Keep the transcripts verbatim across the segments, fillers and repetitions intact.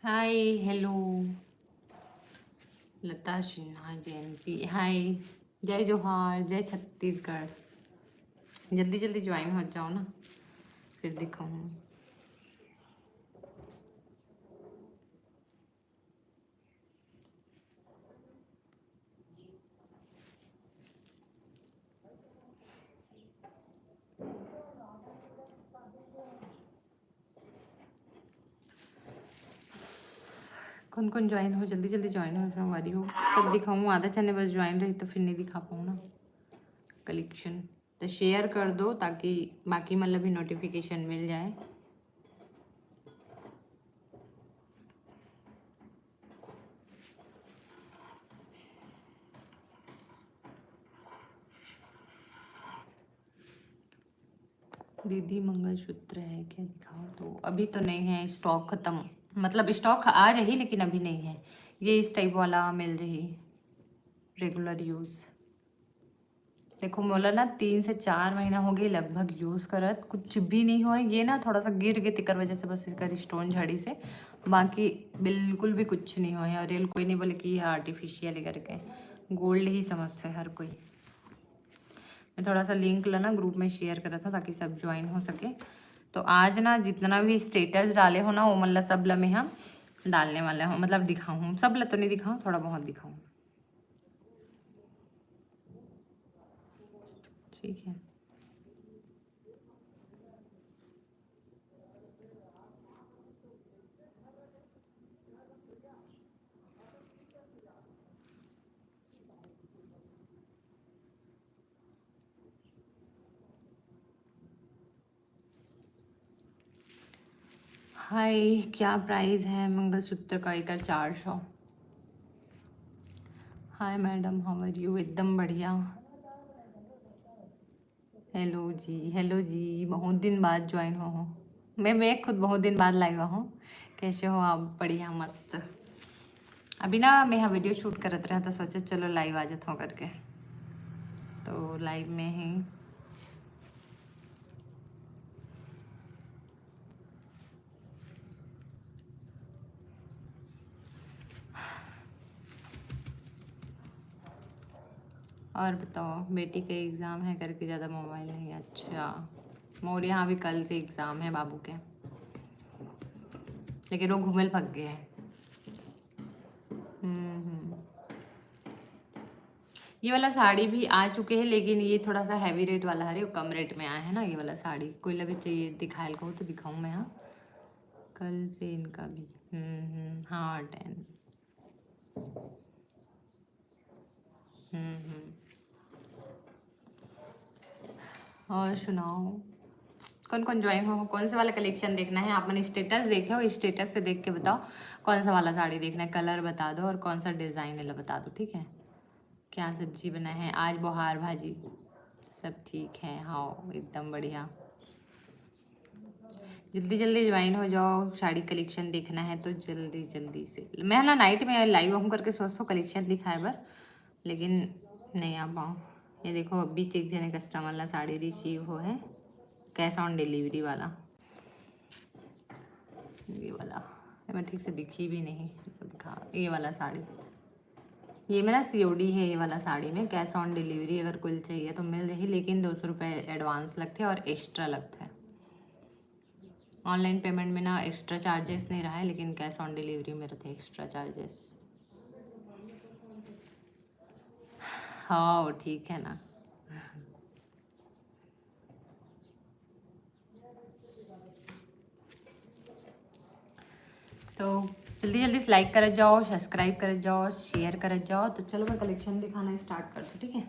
हाय, hello. लता सिन्हा, जयंती, हाय। जय जोहार, जय छत्तीसगढ़। जल्दी जल्दी ज्वाइन हो जाओ ना, फिर दिखाऊँ। कौन कौन ज्वाइन हो, जल्दी जल्दी ज्वाइन हो, संगवारी हो। तब दिखाऊँ, आधा चैनल बस ज्वाइन रही तो फिर नहीं दिखा पाऊँ ना कलेक्शन। तो शेयर कर दो ताकि बाकी मतलब भी नोटिफिकेशन मिल जाए। दीदी, मंगलसूत्र है क्या, दिखाओ। तो अभी तो नहीं है, स्टॉक खत्म, मतलब स्टॉक आ जाही लेकिन अभी नहीं है। ये इस टाइप वाला मिल जाही, रेगुलर यूज़। देखो, मोला ना तीन से चार महीना हो गए लगभग यूज़ करत, कुछ भी नहीं हुआ। ये ना थोड़ा सा गिर गए, तेकर वजह से बस एकर स्टोन झड़ी से, बाकी बिल्कुल भी कुछ नहीं हुआ है। और ये कोई नहीं बोले कि ये आर्टिफिशियल करके, गोल्ड ही समझते हर कोई। मैं थोड़ा सा लिंक ला ना ग्रुप में शेयर करत हूँ ताकि सब ज्वाइन हो सके। तो आज ना जितना भी स्टेटस डाले हो ना, वो मन ला सब ला मैं हा डालने वाला हूँ, मतलब दिखाऊँ, सब ला तो नहीं दिखाऊँ, थोड़ा बहुत दिखाऊँ। ठीक है। हाय, क्या प्राइस है मंगलसूत्र का? एकर चार सौ। Hi madam, how are you? एकदम बढ़िया। हेलो जी, हेलो जी, बहुत दिन बाद ज्वाइन हो हो। मैं, मैं खुद बहुत दिन बाद लाइव हूँ। कैसे हो आप? बढ़िया, मस्त। अभी ना मैं यहाँ वीडियो शूट करत रहा तो सोचे चलो लाइव आ जाता हूँ करके, तो लाइव में ही। और बताओ, बेटी के एग्ज़ाम है करके ज़्यादा मोबाइल नहीं। अच्छा, मोर यहाँ भी कल से एग्ज़ाम है बाबू के, लेकिन वो घूमे ल भग गए हैं। हम्म, हम्म। ये वाला साड़ी भी आ चुके हैं, लेकिन ये थोड़ा सा हैवी रेट वाला हरे, वो कम रेट में आया है ना ये वाला साड़ी। कोई ला भी चाहिए दिखायल कहूँ तो दिखाऊँ मैं। हाँ, कल से इनका भी। हम्म, हम्म, हाँ, टेन। हम्म, हम्म। और सुनाओ, कौन कौन ज्वाइन हो, कौन सा वाला कलेक्शन देखना है? आप मन स्टेटस देखे हो, स्टेटस से देख के बताओ कौन सा वाला साड़ी देखना है, कलर बता दो और कौन सा डिज़ाइन है, बता दो, ठीक है? क्या सब्जी बना है आज? बोहार भाजी। सब ठीक है? हाँ, एकदम बढ़िया। जल्दी जल्दी ज्वाइन हो जाओ, साड़ी कलेक्शन देखना है तो जल्दी जल्दी से। मैं ना नाइट में लाइव हूँ करके सोचो कलेक्शन दिखाए बर, लेकिन नहीं आ पाऊँ। ये देखो, अभी एक जने कस्टमर ला साड़ी रिसीव हो है, कैश ऑन डिलीवरी वाला। ये वाला, ये मैं ठीक से दिखी भी नहीं, दिखा, ये वाला साड़ी, ये मेरा सीओडी है। ये वाला साड़ी में कैश ऑन डिलीवरी अगर कोई चाहिए तो मिल जाही, लेकिन दो सौ रुपये एडवांस लगते और एक्स्ट्रा लगते हैं। ऑनलाइन पेमेंट में ना एक्स्ट्रा चार्जेस नहीं रहा है, लेकिन कैश ऑन डिलीवरी में रहते एक्स्ट्रा चार्जेस। हाँ, ठीक है ना। तो जल्दी जल्दी से लाइक करत जाओ, सब्सक्राइब करत जाओ, शेयर करत जाओ। तो चलो, मैं कलेक्शन दिखाना स्टार्ट करती हूँ, ठीक है?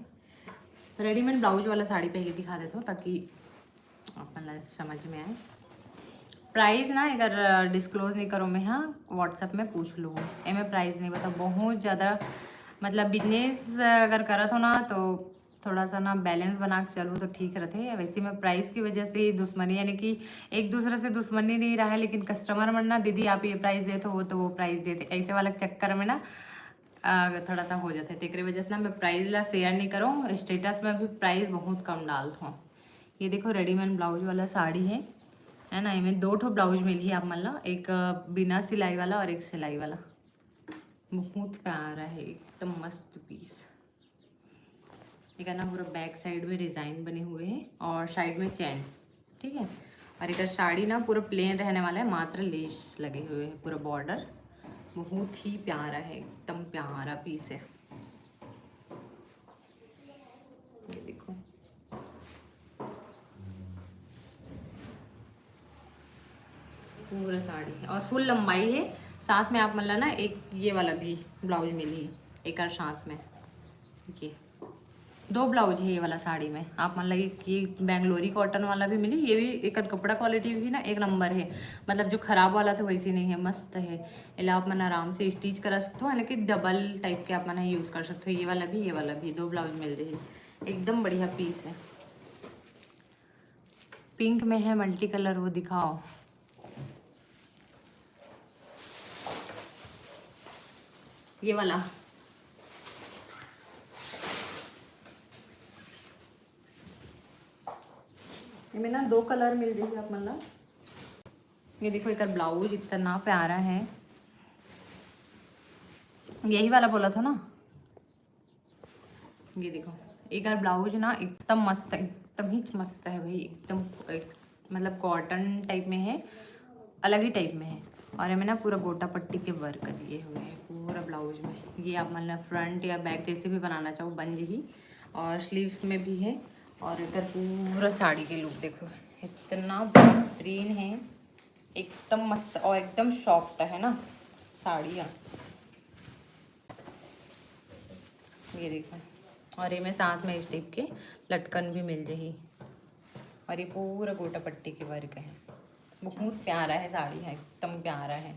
रेडीमेड ब्लाउज वाला साड़ी पहले दिखा देता हूँ ताकि अपन ला समझ में आए। प्राइस ना अगर डिस्क्लोज नहीं करो मैं, हाँ, व्हाट्सएप में पूछ लो, एमे प्राइस नहीं बता। बहुत ज़्यादा मतलब बिजनेस अगर करत हो ना तो थोड़ा सा ना बैलेंस बना के चलो तो ठीक रहते। वैसे मैं प्राइस की वजह से दुश्मनी, यानी कि एक दूसरे से दुश्मनी नहीं रहा है, लेकिन कस्टमर मन ना, "दीदी आप ये प्राइस देते हो, वो तो वो प्राइस देते", ऐसे वाला चक्कर में ना आ, थोड़ा सा हो जाता है। तेकरे वजह से ना मैं प्राइस ला शेयर नहीं करूँ, स्टेटस में भी प्राइस बहुत कम डालत हूँ। ये देखो, रेडीमेड ब्लाउज वाला साड़ी है, है ना। एमे दो ठो ब्लाउज मिलही आप मन ला, एक अ, बिना सिलाई वाला और एक सिलाई वाला। बहुत प्यारा है, एकदम मस्त पीस। एक ना पूरा बैक साइड में डिजाइन बने हुए हैं और साइड में चेन, ठीक है। और एक साड़ी ना पूरा प्लेन रहने वाला है, मात्र लेस लगे हुए हैं, पूरा बॉर्डर। बहुत ही प्यारा है, एकदम प्यारा पीस है। ये देखो, पूरा साड़ी है और फुल लंबाई है। साथ में आप मन ला ना एक ये वाला भी ब्लाउज मिली एक और साथ में, ये दो ब्लाउज है ये वाला साड़ी में। आप मन ला एक ये बेंगलोरी कॉटन वाला भी मिली, ये भी एक कपड़ा क्वालिटी भी ना एक नंबर है, मतलब जो खराब वाला था वैसी नहीं है, मस्त है। एला आप मन आराम से स्टिच करा सकते हो, यानी कि डबल टाइप के आप मन यूज कर सकते हो। ये वाला भी, ये वाला भी, दो ब्लाउज मिल जाही, एकदम बढ़िया पीस है। पिंक में है मल्टी कलर, वो दिखाओ। ये वाला, एमे ना दो कलर मिल जाही आप मन ला। ये देखो, एकर ब्लाउज इतना प्यारा है, यही वाला बोला था ना। ये देखो, एकर ब्लाउज ना एकदम मस्त, एकदम ही मस्त है भाई, एकदम एक, मतलब कॉटन टाइप में है, अलग ही टाइप में है। और एमे ना पूरा गोटा पट्टी के वर्क दिए हुए हैं पूरा ब्लाउज में। ये आप मतलब फ्रंट या बैक जैसे भी बनाना चाहो, बन जाही। और स्लीव्स में भी है। और इधर पूरा साड़ी के लुक देखो, इतना बेहतरीन है, एकदम मस्त और एकदम सॉफ्ट है ना साड़ियाँ। ये देखो, और एमे साथ में इस टाइप के लटकन भी मिल जाही। और ये पूरा गोटा पट्टी के वर्क है, बहुत प्यारा है साड़ी है, एकदम प्यारा है।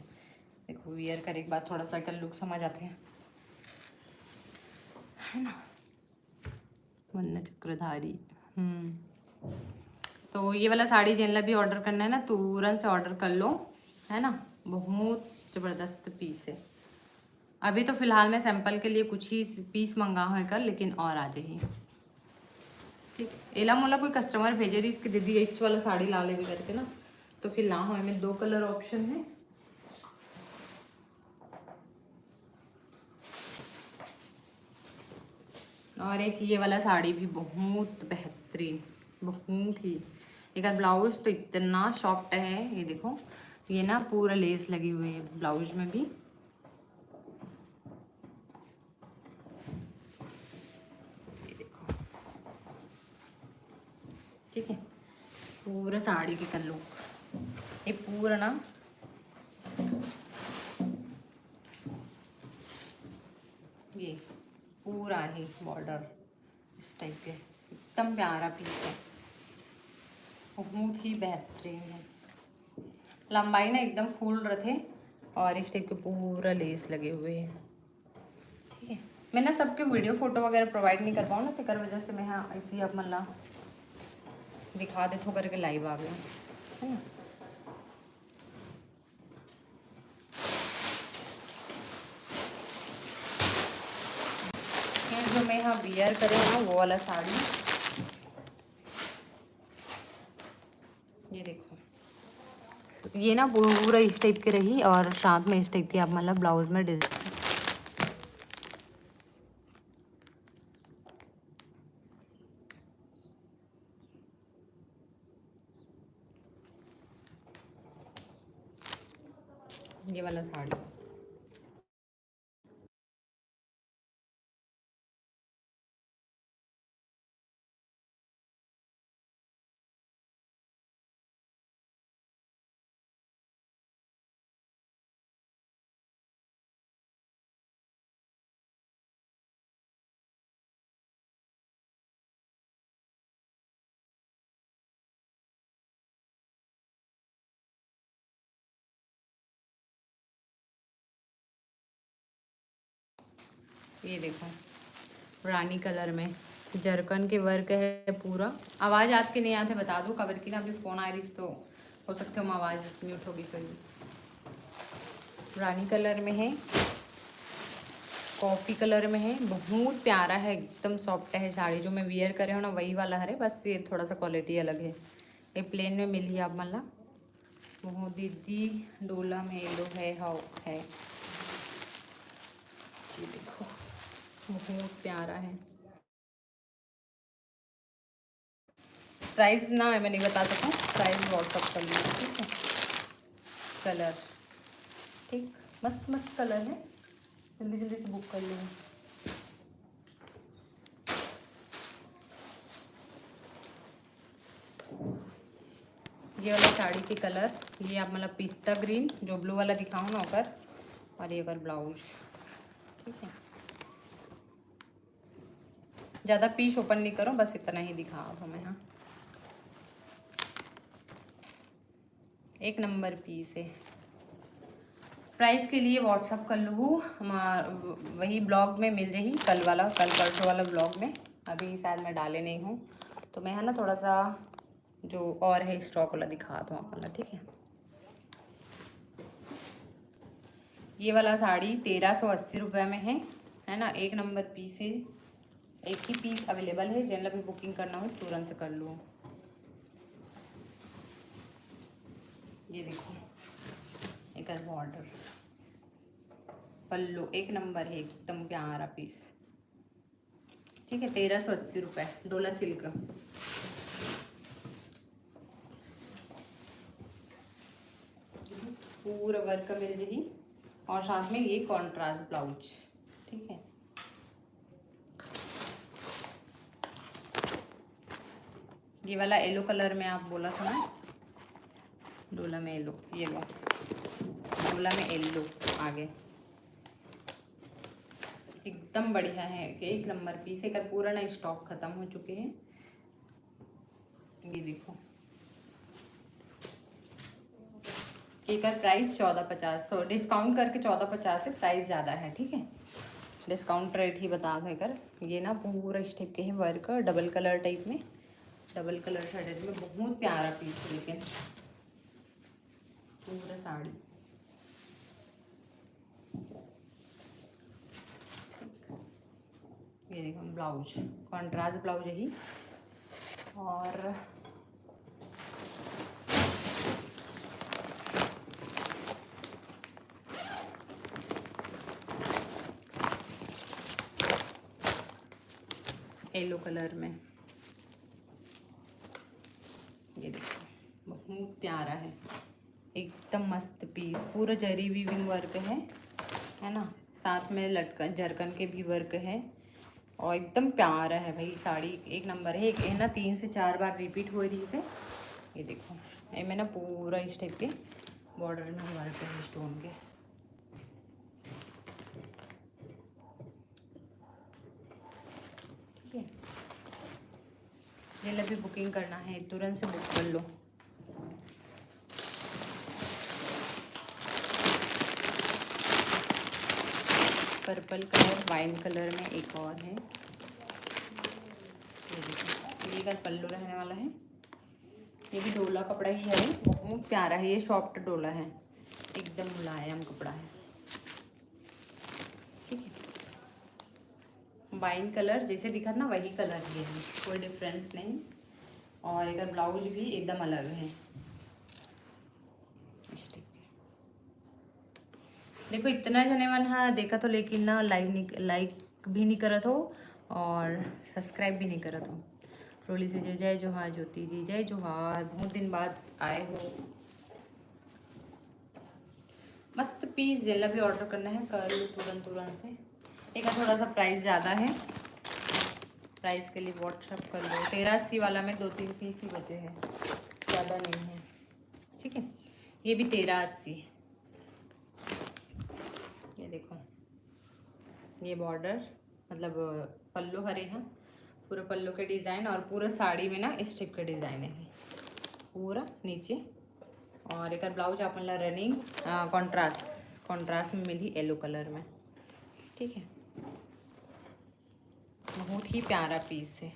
देखो, वियर करे के बाद थोड़ा सा एकर लुक समझ आते हैं, है ना। वंदना चक्रधारी। हम्म, तो ये वाला साड़ी जेन ला भी ऑर्डर करना है ना, तुरंत से ऑर्डर कर लो, है ना। बहुत जबरदस्त पीस है। अभी तो फिलहाल मैं सैंपल के लिए कुछ ही पीस मंगा हूँ एकर, लेकिन और आ जाही। ठीक, एला मोला कोई कस्टमर भेजे रहिस कि दीदी एच वाला साड़ी ला लेवे करके ना, तो फिर ला हूँ। एमे दो कलर ऑप्शन है। और एक ये वाला साड़ी भी बहुत बेहतरीन, बहुत ही, एकर ब्लाउज तो इतना सॉफ्ट है। ये देखो, ये ना पूरा लेस लगी हुई है ब्लाउज में भी। ये देखो, ठीक है, पूरा साड़ी के कर लुक, ये पूरा ना, ये पूरा है बॉर्डर इस टाइप के, एकदम प्यारा पीस है, बहुत ही बेहतरीन है। लंबाई ना एकदम फुल रथे और इस टाइप के पूरा लेस लगे हुए हैं। ठीक है, मैं ना सबके वीडियो फोटो वगैरह प्रोवाइड नहीं कर पाऊँ ना, तेकर वजह से मैं हाँ ऐसे ही आप मन ला दिखा देथों करके लाइव आ गया, है ना। फिर जो मैं यहाँ वियर करे हूँ ना, वो वाला साड़ी, ये देखो, ये ना पूरा इस टाइप के रही और साथ में इस टाइप के आप मतलब ब्लाउज में डिजाइन। ये वाला साड़ी। ये देखो, रानी कलर में जरकन के वर्क है पूरा। आवाज़ आत के नहीं आते बता दो, काबर कि ना अभी फ़ोन आ रही तो हो सकता है आवाज़ म्यूट होगी। सही, रानी कलर में है, कॉफ़ी कलर में है, बहुत प्यारा है, एकदम सॉफ्ट है साड़ी। जो मैं वियर करे हूँ ना, वही वाला हरे, बस ये थोड़ा सा क्वालिटी अलग है। ये प्लेन में मिली आप मन ला, वो दीदी डोला में येलो है, हाउ है। ये देखो, बहुत प्यारा है। प्राइस ना मैं नहीं बता सकूँ, प्राइस WhatsApp कर लीजिए, ठीक है। कलर, ठीक, मस्त मस्त कलर है, जल्दी जल्दी से बुक कर लीजिए। ये वाला साड़ी के कलर, ये आप मतलब पिस्ता ग्रीन, जो ब्लू वाला दिखाओ ना ओकर, और ये ओकर ब्लाउज, ठीक है। ज़्यादा पीस ओपन नहीं करो, बस इतना ही दिखाओ हमें। हाँ, एक नंबर पीस है। प्राइस के लिए WhatsApp कर लो, हमार वही ब्लॉग में मिल जाही, कल वाला, कल परसों वाला ब्लॉग में। अभी शायद मैं डाले नहीं हूँ, तो मैं है ना थोड़ा सा जो और है स्टॉक वाला दिखा दूँ आप वाला, ठीक है। ये वाला साड़ी तेरह सौ अस्सी रुपये में है, है ना, एक नंबर पीस है, एक ही पीस अवेलेबल है। जेन ला भी बुकिंग करना हो तुरंत से कर लो। ये देखो, एक बॉर्डर, पल्लू एक नंबर है, एकदम प्यारा पीस, ठीक है। तेरह सौ अस्सी रुपये, डोला सिल्क, पूरा वर्क मिल जाही। और साथ में ये कॉन्ट्रास्ट ब्लाउज, ठीक है। ये वाला येलो कलर में आप बोला था ना, डोला में येलो, ये लो, डोला में येलो आगे, एकदम बढ़िया है, एक नंबर पीस। एक पूरा ना स्टॉक खत्म हो चुके हैं। ये देखो, एकर प्राइस चौदह पचास, सो डिस्काउंट करके चौदह पचास से प्राइस ज़्यादा है, ठीक है। डिस्काउंट रेट ही बता दो एकर। ये ना पूरा इस टाइप के है वर्क, डबल कलर टाइप में, डबल कलर शेडेड में, बहुत प्यारा पीस है। लेकिन पूरा साड़ी, ये देखो ब्लाउज, कॉन्ट्रास्ट ब्लाउज है। और येलो कलर में, ये देखो, बहुत प्यारा है, एकदम मस्त पीस। पूरा जरी वीविंग वर्क है, है ना, साथ में लटकन, जरकन के भी वर्क है। और एकदम प्यारा है भाई, साड़ी एक नंबर है। एक है ना, तीन से चार बार रिपीट हो रही से। ये देखो, ये में ना पूरा इस टाइप के बॉर्डर में वर्क है स्टोन के, ठीक है। ये ला भी बुकिंग करना है, तुरंत से बुक कर लो। पर्पल कलर, वाइन कलर में एक और है, ये देखो, ये का पल्लू रहने वाला है। ये भी डोला कपड़ा ही है, बहुत प्यारा है, ये सॉफ्ट डोला है, एकदम मुलायम कपड़ा है, ठीक है। वाइन कलर जैसे दिखत ना, वही कलर ये है, कोई डिफरेंस नहीं। और एकर ब्लाउज भी एकदम अलग है। इस टाइप के। देखो, इतना जने मन हा देखत हो, लेकिन ना लाइव नहीं, लाइक भी नहीं करत हो और सब्सक्राइब भी नहीं करत हो। रोली से जय जय जोहार, ज्योति जी जय जोहार, बहुत दिन बाद आए हो। मस्त पीस, जेला भी ऑर्डर करना है कर लो तुरंत तुरंत से। एक थोड़ा सा प्राइस ज़्यादा है, प्राइस के लिए व्हाट्सअप कर लो। तेरह अस्सी वाला में दो तीन पीस ही बचे हैं, ज़्यादा नहीं है, ठीक है। ये भी तेरह अस्सी, ये देखो, ये बॉर्डर, मतलब पल्लू हरे हैं, पूरा पल्लू के डिज़ाइन और पूरा साड़ी में ना इस टाइप के डिज़ाइन है पूरा नीचे। और एक ब्लाउज आप मन ला रनिंग कॉन्ट्रास्ट, कॉन्ट्रास्ट में मिली येलो कलर में, ठीक है। बहुत ही प्यारा पीस है,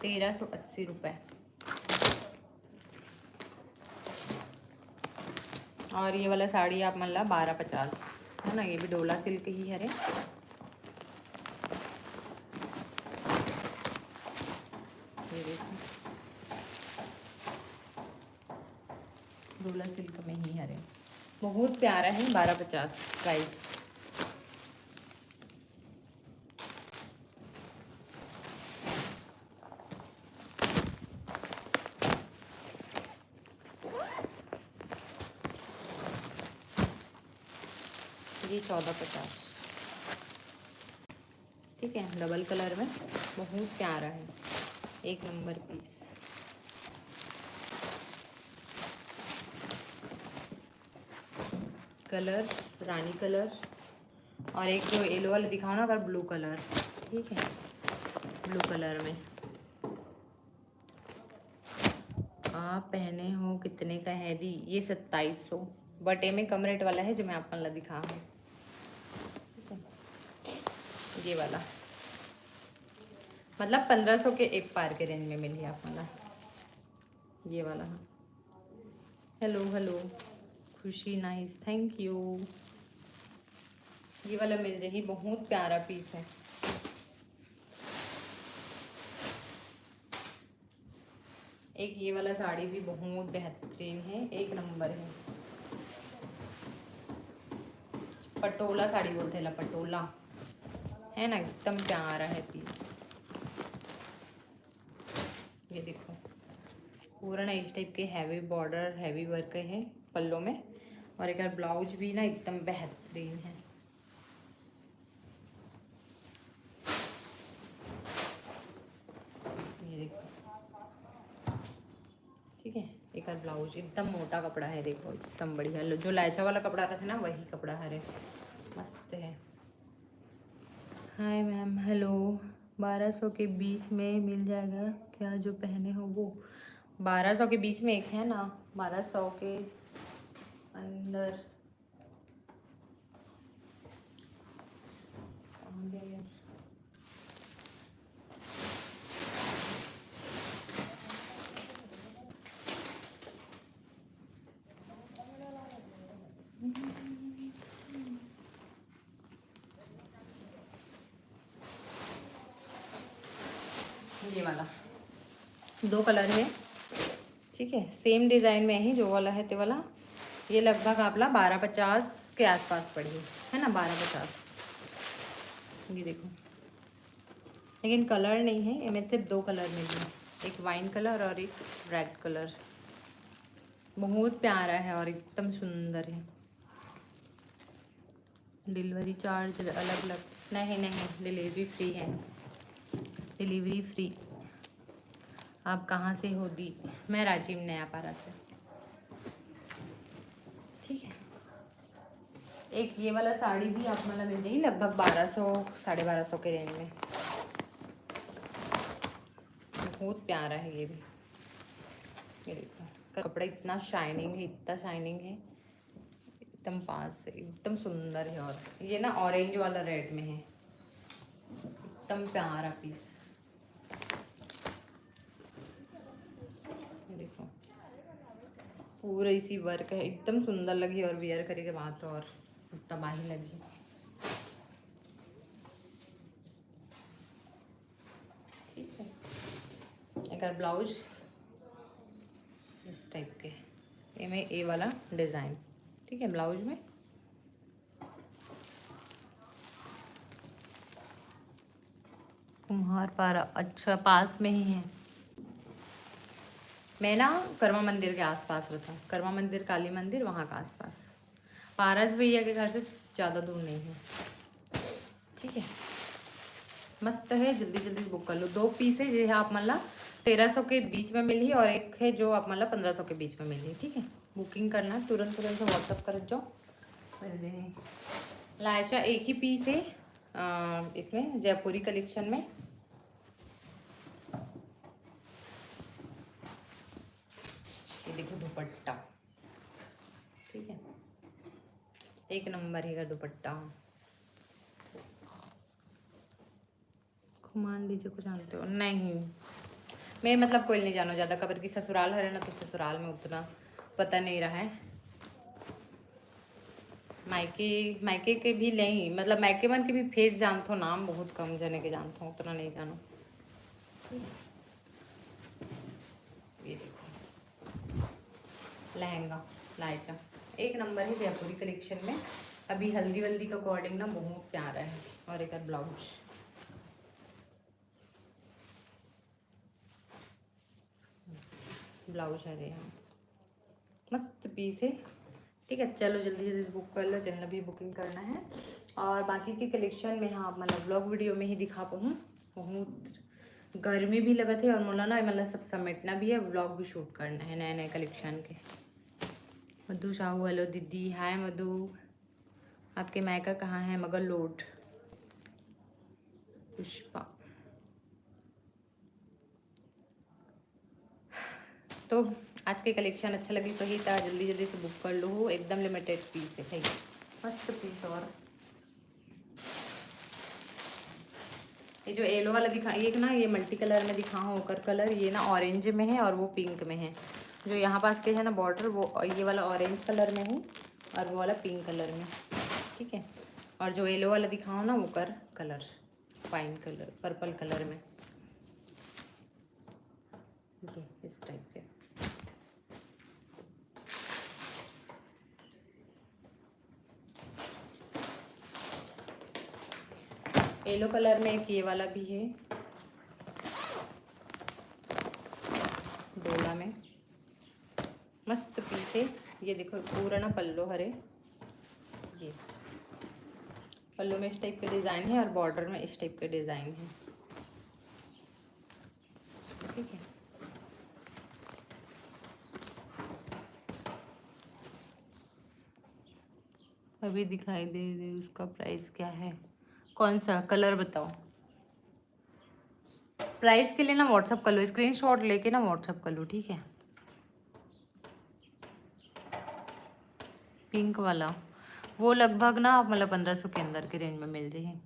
तेरह सौ अस्सी रुपये। और ये वाला साड़ी आप मन ला बारह पचास है ना, ये भी डोला सिल्क ही हरे। ये देखो, डोला सिल्क में ही हरे। बहुत प्यारा है, बारह पचास प्राइस। ये चौदह पचास। ठीक है, डबल कलर में बहुत प्यारा है, एक नंबर पीस। कलर रानी कलर, और एक जो येलो वाला दिखाओ ना, अगर ब्लू कलर। ठीक है, ब्लू कलर में आप पहने हो, कितने का है दी? ये सत्ताईस सौ, बट एमे कम रेट वाला है जो मैं आप मन ला दिखा हूँ। ठीक है, ये वाला मतलब पंद्रह सौ के एक पार के रेंज में मिली आप मन ला। ये वाला, हाँ। हेलो हेलो, खुशी, नाइस, थैंक यू। ये वाला मिल जाही, बहुत प्यारा पीस है। एक ये वाला साड़ी भी बहुत बेहतरीन है, एक नंबर है। पटोला साड़ी बोलते ला, पटोला है ना, एकदम प्यारा है पीस। ये देखो, पूरा ना इस टाइप के हैवी बॉर्डर, हैवी वर्क है पल्लों में, और एक ब्लाउज भी ना एकदम बेहतरीन है। ये देखो, ठीक है, एक ब्लाउज एकदम मोटा कपड़ा है, देखो एकदम बढ़िया। लो, जो लायचा वाला कपड़ा रहता है ना, वही कपड़ा हरे, मस्त है। Hi ma'am, hello. बारह सौ के बीच में मिल जाएगा क्या, जो पहने हो वो? बारह सौ के बीच में एक है ना, बारह सौ के अंदर। कहाँ गया यार? ये वाला दो कलर है, ठीक है, सेम डिज़ाइन में ही जो वाला है ते वाला। ये लगभग आप ला बारह पचास के आसपास पड़ी है ना, बारह पचास। ये देखो, लेकिन कलर नहीं है, एमे सिर्फ दो कलर मिली है, एक वाइन कलर और एक रेड कलर। बहुत प्यारा है और एकदम सुंदर है। डिलीवरी चार्ज अलग अलग? नहीं नहीं, डिलीवरी फ्री है, डिलीवरी फ्री। आप कहाँ से हो दी? मैं राजीव नयापारा से। ठीक है, एक ये वाला साड़ी भी आप मन ला मिल जाही लगभग बारह सौ, साढ़े बारह सौ के रेंज में। बहुत प्यारा है ये भी। ये देखो, कपड़ा इतना शाइनिंग है, इतना शाइनिंग है, एकदम पास से एकदम सुंदर है। और ये ना ऑरेंज वाला रेड में है, एकदम प्यारा पीस। ये देखो, पूरा इसी वर्क है, एकदम सुंदर लगी और वियर करे के बाद तो और तबाही लगी। ठीक है, एकर ब्लाउज इस टाइप के, एमे ए वाला डिज़ाइन। ठीक है, ब्लाउज में कुम्हार पारा, अच्छा, पास में ही है। मैं ना कर्मा मंदिर के आसपास रहता हूँ, कर्मा मंदिर, काली मंदिर, वहाँ का आसपास। पारस भैया के घर से ज़्यादा दूर नहीं है। ठीक है, मस्त है, जल्दी जल्दी बुक कर लो। दो पीस है, जो है आप मन ला तेरह सौ के बीच में मिली, और एक है जो आप मन ला पंद्रह सौ के बीच में मिली। ठीक है, बुकिंग करना है, तुरंत तुरंत से WhatsApp कर जाओ। लायचा एक ही पीस है, अ, इसमें जयपुरी कलेक्शन में। ये देखो दुपट्टा, ठीक है, एक नंबर है दुपट्टा। खुमान डीजे को जानते हो? नहीं, मैं मतलब कोई नहीं जानो ज़्यादा, काबर कि ससुराल हरे ना, तो ससुराल में उतना पता नहीं रहा है। मायके, मायके के भी नहीं, मतलब मायके मन के भी फेस जानथो, नाम बहुत कम जने के जानथो, उतना नहीं जानो। ये देखो लहंगा, लाइचा एक नंबर है जयपुरी कलेक्शन में। अभी हल्दी वल्दी के अकॉर्डिंग ना बहुत प्यारा है। और एक ब्लाउज, ब्लाउज है यहाँ, मस्त पीस है। ठीक है, चलो जल्दी जल्दी से बुक कर लो, जितना भी बुकिंग करना है। और बाकी के कलेक्शन में हाँ, मतलब व्लॉग वीडियो में ही दिखा पाऊँ। बहुत गर्मी भी लगत है और मोला ना मतलब सब समेटना भी है, व्लॉग भी शूट करना है नए नए कलेक्शन के। मधु साहू, हेलो दीदी, हाय मधु। आपके मायका कहाँ है? मगलोट। पुष्पा। तो आज के कलेक्शन अच्छा लगी तो ही था, जल्दी जल्दी से बुक कर लो हो, एकदम लिमिटेड पीस है भाई, मस्त पीस। और ये जो येलो वाला दिखा, एक ना ये मल्टी कलर में दिखा हूँ, ओकर कलर ये ना ऑरेंज में है और वो पिंक में है। जो यहाँ पास के है ना बॉर्डर, वो ये वाला ऑरेंज कलर में है और वो वाला पिंक कलर में। ठीक है, और जो येलो वाला दिखा हूँ ना, ओकर colour wine colour, purple colour में। ये इस टाइप के। येलो कलर में एक ये वाला भी है, डोला में, मस्त पीस है। ये देखो पूरा ना पल्लो हरे, ये पल्लो में इस टाइप के डिज़ाइन है और बॉर्डर में इस टाइप के डिज़ाइन है। ठीक है, अभी दिखाई दे दे, उसका प्राइस क्या है? कौन सा कलर बताओ? प्राइस के लिए ना व्हाट्सअप कर लो, स्क्रीनशॉट लेके ना व्हाट्सअप कर लो, ठीक है। पिंक वाला वो लगभग ना मतलब पंद्रह सौ के अंदर के रेंज में मिल जाइए।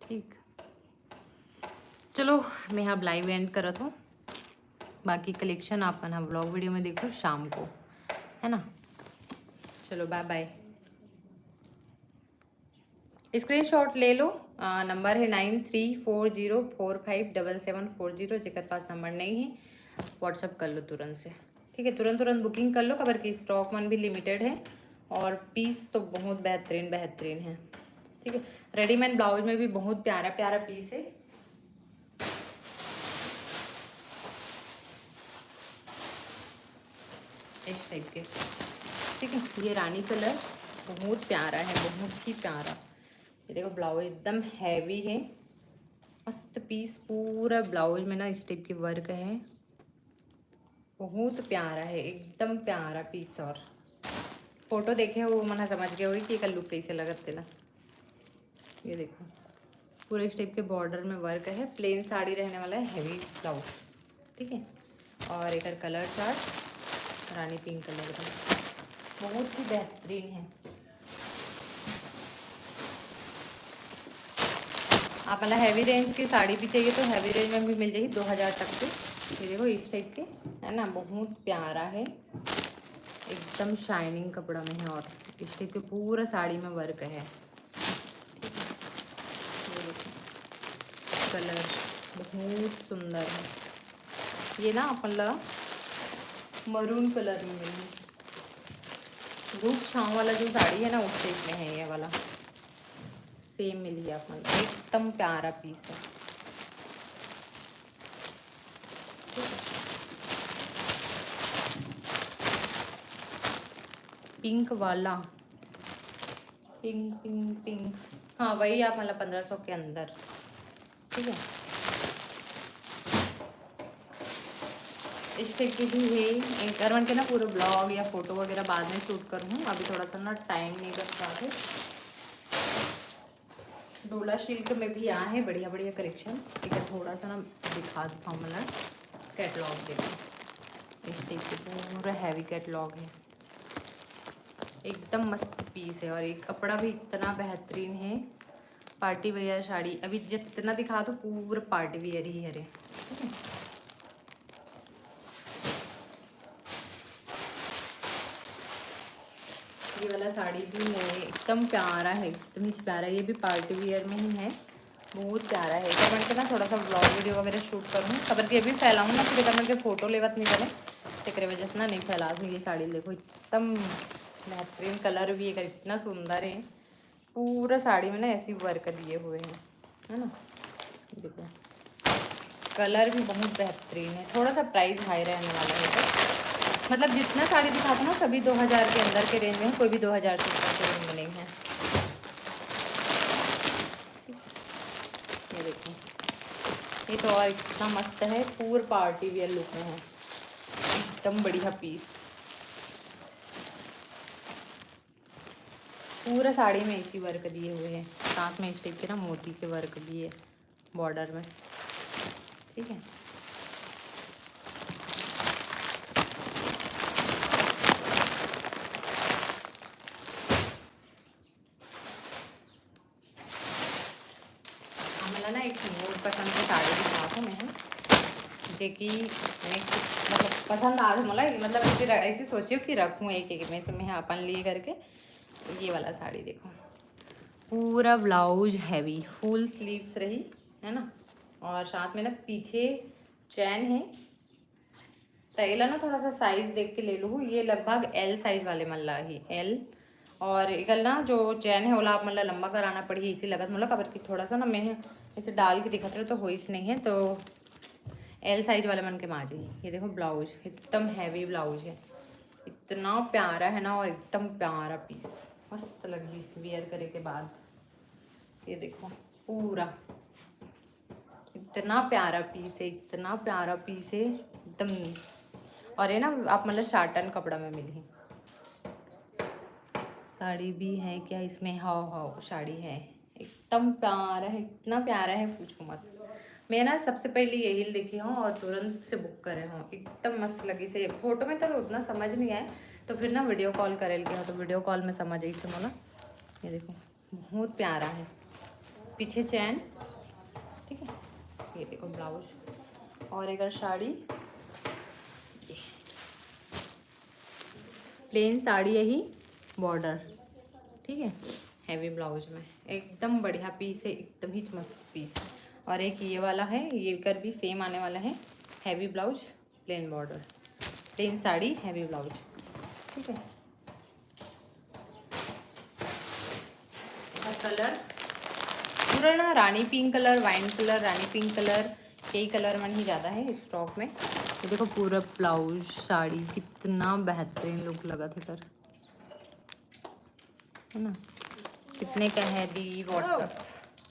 ठीक, चलो मैं अब लाइव एंड करत हूँ। बाकी कलेक्शन आप मन ह व्लॉग वीडियो में देखो शाम को, है ना। चलो बाय बाय। स्क्रीनशॉट ले लो। नंबर है नाइन थ्री फोर जीरो फोर फाइव डबल सेवन फोर जीरो। जेकर पास नंबर नहीं है, व्हाट्सअप कर लो तुरंत से। ठीक है, तुरंत तुरंत बुकिंग कर लो, काबर कि स्टॉक मन भी लिमिटेड है और पीस तो बहुत बेहतरीन बेहतरीन है। ठीक है, रेडीमेड ब्लाउज में भी बहुत प्यारा प्यारा पीस है। इस टाइप के। ठीक है, ये रानी कलर बहुत प्यारा है, बहुत ही प्यारा। ये देखो, ब्लाउज एकदम हैवी है, मस्त पीस। पूरा ब्लाउज में ना इस टाइप के वर्क है, बहुत प्यारा है, एकदम प्यारा पीस। और फोटो देखे हो, मन ह समझ गए होई कि एकर लुक कैसे लगत तेला। ये देखो, पूरा इस टाइप के बॉर्डर में वर्क है, प्लेन साड़ी रहने वाला है, हैवी ब्लाउज। ठीक है, और एकर कलर चार्ट रानी पिंक कलर का, बहुत ही बेहतरीन है। आप मतलब हैवी रेंज की साड़ी भी चाहिए तो हैवी रेंज में भी मिल जाएगी, दो हज़ार तक के। ये देखो, इस टाइप के है ना, बहुत प्यारा है, एकदम शाइनिंग कपड़ा में है और इस टाइप के पूरा साड़ी में वर्क है। ठीक है, ये देखो, कलर बहुत सुंदर है। ये ना अपन ला मरून कलर में मिली, धूप छाँव वाला जो साड़ी है ना, उस टाइप में है ये वाला, सेम मिली है अपन ला। एकदम प्यारा पीस है। पिंक वाला, पिंक पिंक पिंक, हाँ, वही आप मतलब पंद्रह सौ के अंदर। ठीक है, इस टाइप की भी है। एक बार मन के ना पूरा ब्लॉग या फोटो वगैरह बाद में शूट करूँ, अभी थोड़ा सा ना टाइम नहीं बच रहा है। डोला सिल्क में भी आ है बढ़िया बढ़िया कलेक्शन। ठीक है, थोड़ा सा ना दिखा देता हूँ, मतलब कैटलॉग देखो, इस टाइप के पूरा हैवी कैटलॉग है, एकदम मस्त पीस है। और ये कपड़ा भी इतना बेहतरीन है, पार्टी वेयर साड़ी। अभी जितना दिखा दो पूरा पार्टी वेयर ही हरे। ठीक है, ये वाला साड़ी भी है, एकदम प्यारा है, एकदम ही प्यारा। ये भी पार्टी वियर में ही है, बहुत प्यारा है। एक बार मन के ना थोड़ा सा ब्लॉग वीडियो वगैरह शूट करूँ, काबर कि अभी फैलाऊँ ना, फिर एक बार मन के फोटो लेवत नहीं बने। तेकरे वजह से ना नहीं फैला हूँ ये साड़ी। देखो, एकदम बेहतरीन कलर भी है, इतना सुंदर है। पूरा साड़ी में ना ऐसी वर्क दिए हुए हैं, है ना। देखो, कलर भी बहुत बेहतरीन है। थोड़ा सा प्राइस हाई रहने वाला है, तो मतलब जितना साड़ी दिखाते ना, सभी दो हज़ार के अंदर के रेंज में है, कोई भी दो हज़ार से ऊपर के रेंज में नहीं है। ये देखो, ये तो और इतना मस्त है, पूरा पार्टी वियर लुक में है, एकदम बढ़िया पीस। पूरा साड़ी में ऐसी वर्क दिए हुए हैं, साथ में इस टाइप के ना मोती के वर्क भी है बॉर्डर में, ठीक है। हमला ना एक मोर पसंद के साड़ी दिखाहूँ मैं, जे कि मैं, मतलब, पसंद आ मोला, मतलब, फिर ऐसे सोचियो कि रखूँ एक एक में से मैं अपन लिए करके। ये वाला साड़ी देखो, पूरा ब्लाउज हैवी, फुल स्लीव्स रही, है ना, और साथ में ना पीछे चैन है। तो एला ना थोड़ा सा साइज देख के ले लूँ। ये लगभग एल साइज वाले मन ला ही, एल। और एकर ना जो चैन है, ओला आप मन ला लंबा कराना पड़ही, इसी लगत मोला, काबर कि थोड़ा सा ना मैं ऐसे डाल के दिखत रहे तो होइस नहीं है, तो एल साइज वाले मन के माँ जी। ये देखो, ब्लाउज एकदम हैवी ब्लाउज है, इतना प्यारा है ना, और एकदम प्यारा पीस, मस्त लगी वियर करे के बाद। ये देखो, पूरा इतना प्यारा पीस है, इतना प्यारा पीस है एकदम। और ये ना आप, मतलब, साटन कपड़ा में मिली। साड़ी भी है क्या इसमें? हाओ, हाओ, साड़ी है। एकदम प्यारा है, इतना प्यारा है, पूछो मत। मैं ना सबसे पहले यही देखी हूँ और तुरंत से बुक करे हूँ। एकदम मस्त लगी से। फोटो में तो उतना समझ नहीं आए, तो फिर ना वीडियो कॉल करे लगे हो, तो वीडियो कॉल में समझ आई से मोला। ये देखो, बहुत प्यारा है, पीछे चैन, ठीक है। ये देखो ब्लाउज और एकर साड़ी, प्लेन साड़ी यही, बॉर्डर, ठीक है, हैवी ब्लाउज में एकदम बढ़िया पीस है, एकदम ही मस्त पीस। और एक ये वाला है, ये कर भी सेम आने वाला है, heavy blouse, plain border, plain sari, heavy blouse, ठीक है। कलर पूरा ना rani pink colour, wine colour, rani pink colour, यही कलर मन ही ज़्यादा है स्टॉक में। तो देखो पूरा ब्लाउज साड़ी कितना बेहतरीन लुक लगा था सर, है ना। कितने का है दी व्हाट्सअप,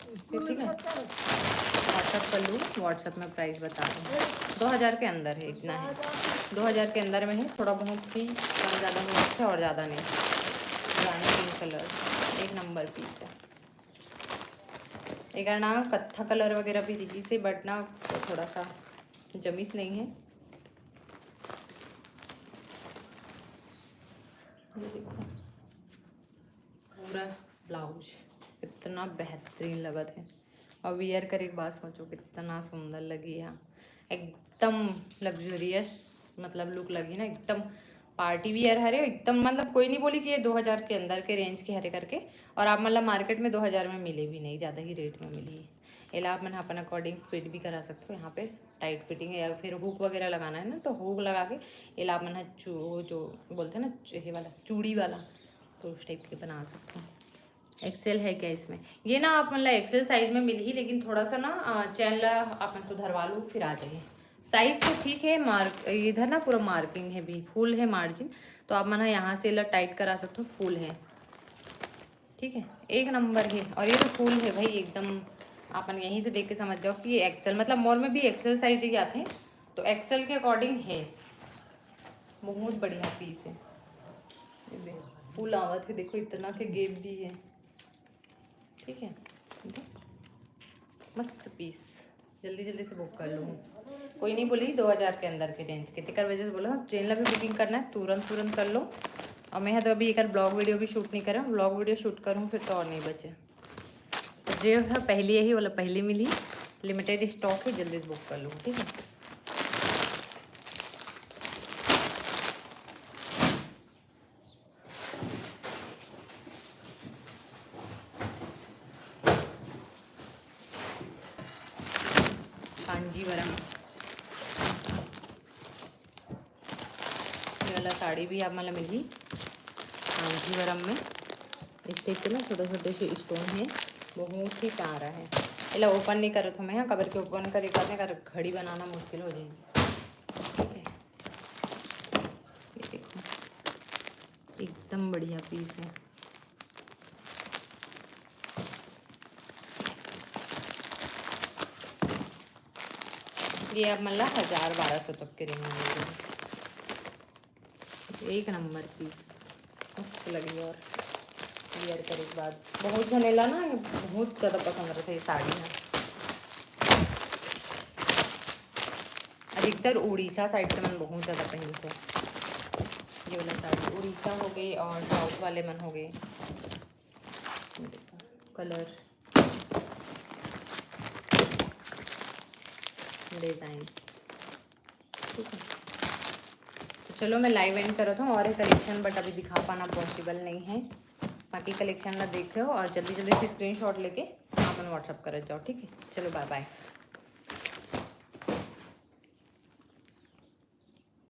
ठीक है, व्हाट्सअप कर लूँ, व्हाट्सअप में प्राइस बता दूँ। दो हज़ार के अंदर है, इतना है। दो हज़ार के अंदर में है, थोड़ा बहुत ही कम ज़्यादा हो सकता है और ज़्यादा नहीं। रानी पिंक कलर, एक नंबर पीस है। एक ना कत्था कलर वगैरह भी दिखी से, बट ना थोड़ा सा जमीस नहीं है। ये देखो, पूरा ब्लाउज इतना बेहतरीन लगत है, और वियर करे के बाद सोचो कितना सुंदर लगी है, एकदम लग्जरियस, मतलब, लुक लगी ना, एकदम पार्टी वियर हरे एकदम। मतलब, कोई नहीं बोली कि ये दो हज़ार के अंदर के रेंज के हरे करके। और आप, मतलब, मार्केट में दो हज़ार में मिले भी नहीं, ज़्यादा ही रेट में मिली। एला आप मन अपन अकॉर्डिंग फिट भी करा सकते हो। यहाँ पे टाइट फिटिंग है, या फिर हुक वगैरह लगाना है ना, तो हुक लगा के एला आप मन ह चू-, जो बोलते हैं ना, ये वाला चूड़ी वाला, तो उस टाइप के बना सकते हो। एक्सेल है क्या इसमें? ये ना आप, मतलब, एक्सेल साइज में मिलही, लेकिन थोड़ा सा ना, अ, चैन ला आप मन सुधरवा लो, फिर आ जाइए। साइज तो ठीक है, मार्क, इधर ना पूरा मार्किंग है भी, फुल है मार्जिन, तो आप मन ह यहाँ से ला टाइट करा सकते हो, फुल है, ठीक है, एक नंबर है। और ये तो फुल है भाई एकदम, आप मन यहीं से देख के समझ जाओ कि ये एक्सेल, मतलब, मोर में भी एक्सेल साइज ही आते हैं, तो एक्सेल के अकॉर्डिंग है। बहुत बढ़िया पीस है। ये देखो, फुल आवत है, देखो, इतना के गेप भी है, ठीक है। देखो, मस्त पीस, जल्दी जल्दी से बुक कर लूँ। कोई नहीं बोली दो हज़ार के अंदर के रेंज के, तेकर वजह से बोला, ट्रेन ला भी बुकिंग करना है, तुरंत तुरंत कर लो। और मैं तो अभी एक ब्लॉग वीडियो भी शूट नहीं करा, ब्लॉग वीडियो शूट करूँ फिर तो और नहीं बचे। तो जे ह पहली यही वाला पहली मिली, लिमिटेड स्टॉक है, जल्दी से बुक कर लो, ठीक है। कांजीवरम। साड़ी भी आप मन ला मिलही कांजीवरम में। इस टाइप के ना छोटे छोटे से स्टोन है, बहुत ही प्यारा है। एला ओपन नहीं करत हूँ मैं, हाँ, काबर के ओपन करे करने का घड़ी बनाना मुश्किल हो जाएगी। ठीक है, ये देखो, एकदम बढ़िया पीस है। ये आप मन ला हजार बारह सौ तक के रेंज में मिल जाही। एक नंबर पीस, मस्त लगी। और वियर करे के बाद बहुत झने ला ना, ये बहुत ज़्यादा पसंद रहता है ये साड़ी ना। अधिकतर उड़ीसा साइड के मन बहुत ज़्यादा पहनते हैं ये वाला साड़ी। उड़ीसा हो गए और साउथ वाले मन हो गए। कलर, डिज़ाइन, ठीक है। तो चलो, मैं लाइव एंड करत हूँ और एक कलेक्शन, बट अभी दिखा पाना पॉसिबल नहीं है। बाकी कलेक्शन ला देख लो और जल्दी जल्दी से स्क्रीनशॉट लेके आप मन WhatsApp करत जाओ, ठीक है। चलो, बाय बाय।